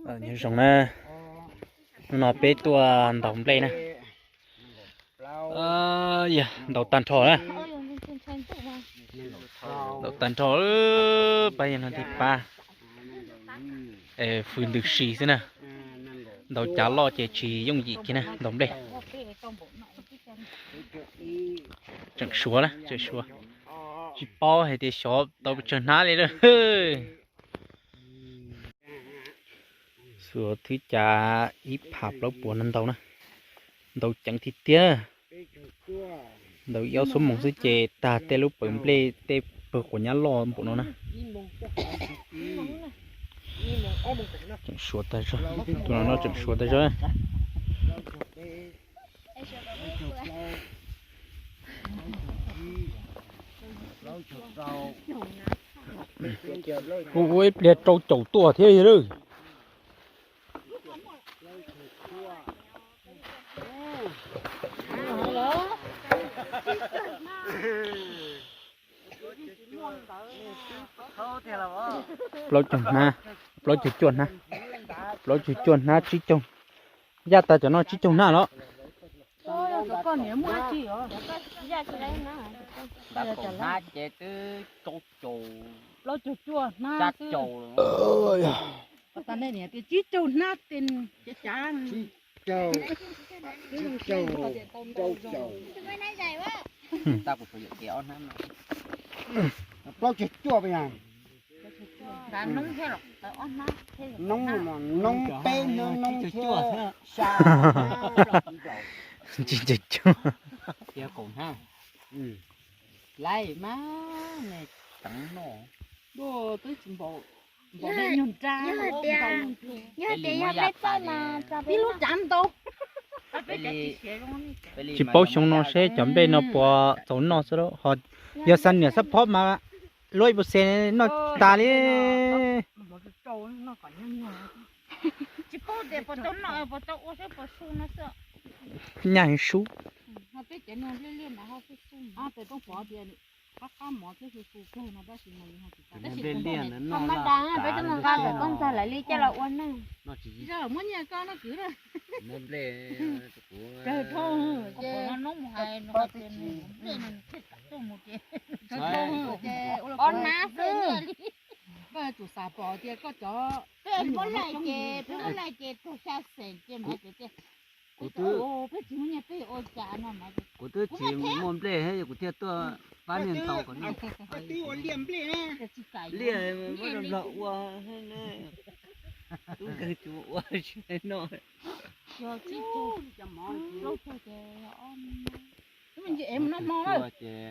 Nyob zoo na, hnub no peb tuaj ntaus nplej na. Yog ntaus tag nrho na, ntaus tag nrho, pab yog no thiaj pab. Fws ntws si xwb na, ntaus cav loj ces tsis yooj yim kiag na ntaus nplej. Tseem suav na, tseem suav, tsis paub hais tias xyov tau pes tsawg hnab li lawm. Xuas thwb cav ib phav plaub puas no ntaus na, ntaus ceev tiag tiag. Ntaus ib ob xuab moos xwb ces tag tej lub pawg nplej tej pawg quav nyab loj npaum no na. Tseem suav tag zog, tus no no tseem suav tag zog. Kuv ua ib pliag rau caum tuaj thiab lawm. Plaub caug hnab, plaub caug cuaj hnab, plaub caug cuaj hnab tsib caug. Yaj tas cov no tsib caug hnab los. Hnab ces twb rau caum, plaub caug cuaj hnab xwb. Tsib caug hnab tes cav cav. Plaub caug cuaj, noob, noob peb hnab, noob thiab xya. Tsib caug cuaj. Laib mas teev noj. Twb tsis npaum, npaum nyuag nrab. Yog tias yog peb txawj mas tib lub cav ntau. Tsis paub xyoo no seb cov nplej no puas txaus noj xwb lauj. Ho yog xa niam xab phob mas luab ib puas xees noj tas li. Tsis paub tias puas tau noj puas tau ua seb puas su no xwb. Nyaj heev sub. Peb cov niag nplej liaj ntawd ho peb su. Tes roob pov tias qab qab mov thiab su su kawg no tab sis mas yus ho tsis tau. Tab sis nplej liaj ntawd noj mas dag peb twb mus nqa kom koj ntxag lawv li coj los ua neeg. Zog muab nyiaj koj noj kwv lawm. Nplej kawg dhau ces nplej no thiaj kam tuaj mus ces. Ob hnab xwb li. Koj yuav tsum xav pom tias koj cov, peb muab laij ces, peb muab laij ces tug xya xeem ces mas tias kuv twb, peb tsis muaj nyiaj peb ua cas no mas kuv twb tsis muaj nplej thiab kuv thiaj tuaj pab niag ntau kom noj. Liaj muab rau nplog ua, tub nkeeg tsis ua tsis noj. Plaub caug ces, plaub caug ces